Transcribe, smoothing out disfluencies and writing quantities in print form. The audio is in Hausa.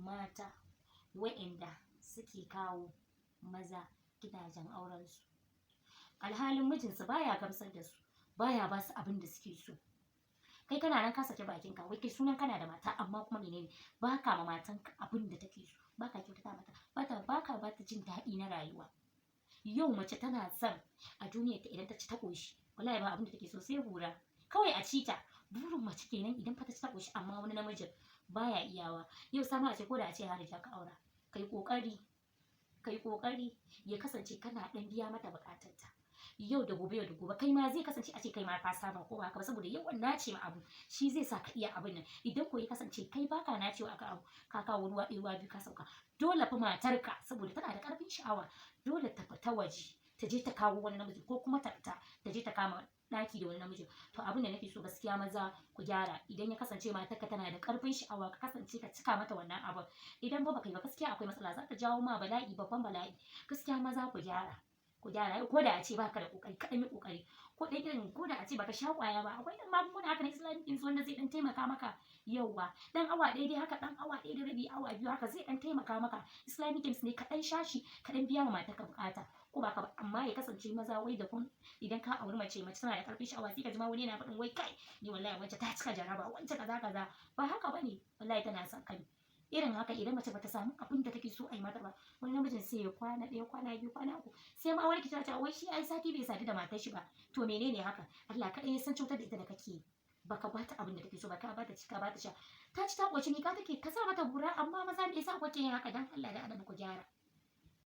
Mata wa'inda suke kawo maza gidajen aurensu, alhalin mijinsu baya gamsar da su, baya ba su abin da suke so. Kai kana nan ka saki bakinka, wai kai sunan kana da mata, amma kuma menene? Baka ma matanka abin da take so, baka kyautata mata, bata baka bata jin daɗi na rayuwa. Yau mace tana son a duniyar ta idan ta ci ta ƙoshi, wallahi ba abin da take so sai hura kawai a ci ta. Burin mace kenan idan fa ta ci ta ƙoshi, amma wani namijin baya iyawa. Yau sama a ce ko da a ce harija ka aura, kai ƙoƙari, kai ƙoƙari ya kasance kana ɗan biya mata buƙatarta. Yau da gobe, yau da gobe, kai ma zai kasance a ce kai ma ka saba, ko ba haka ba? Saboda yawan nace ma abu shi zai sa ka iya abin nan. Idan ko ya kasance kai baka nacewa akan abu, ka kawo ruwa ɗaya, ruwa biyu, ka sauka, dole fa matarka, saboda tana da ƙarfin sha'awa, dole ta fita waje ta je ta kawo wani namiji, ko kuma ta fita ta je ta kama ɗaki da wani namiji. To, abin da nake so gaskiya, maza ku gyara. Idan ya kasance matarka tana da ƙarfin sha'awa, ka kasance ka cika mata wannan abin. Idan ba baka yi ba, gaskiya akwai matsala, za ta jawo ma bala'i, babban bala'i. Gaskiya maza ku gyara, ku gyara. Ko da a ce baka da kokari, ka ɗan yi kokari, ko ɗan irin, ko da a ce baka sha kwaya ba, akwai ɗan magunguna haka na Islamic ɗin wanda zai ɗan taimaka maka. Yauwa, ɗan awa 1 dai haka, ɗan awa 1 da rabi, awa 2 haka, zai ɗan taimaka maka. Islamic games ne, ka ɗan sha shi, ka ɗan biya ma matarka bukata, ko ba ka ba? Amma ya kasance maza wai da kun idan ka auri mace, mace tana da karfin sha'awa, sai ka ji ma wani yana faɗin wai, "Kai, ni wallahi wance ta cika jaraba, wance kaza kaza." Ba haka bane, wallahi tana son kai irin haka. Idan mace bata samu abin da take so a yi mata ba, wani namijin sai ya kwana 1, kwana 2, kwana 3, sai ma wani kita ta wai shi ai sati bai sadu da matar shi ba. To, menene haka? Allah kaɗai ya san cutar da ita da kake yi. Baka bata abin da take so ba, ka bata ci, ka bata sha, ta ci ta ƙoshi, ni ka take ka sa mata bura. Amma maza, me yasa kuke yin haka? Dan Allah da Annabi ku gyara.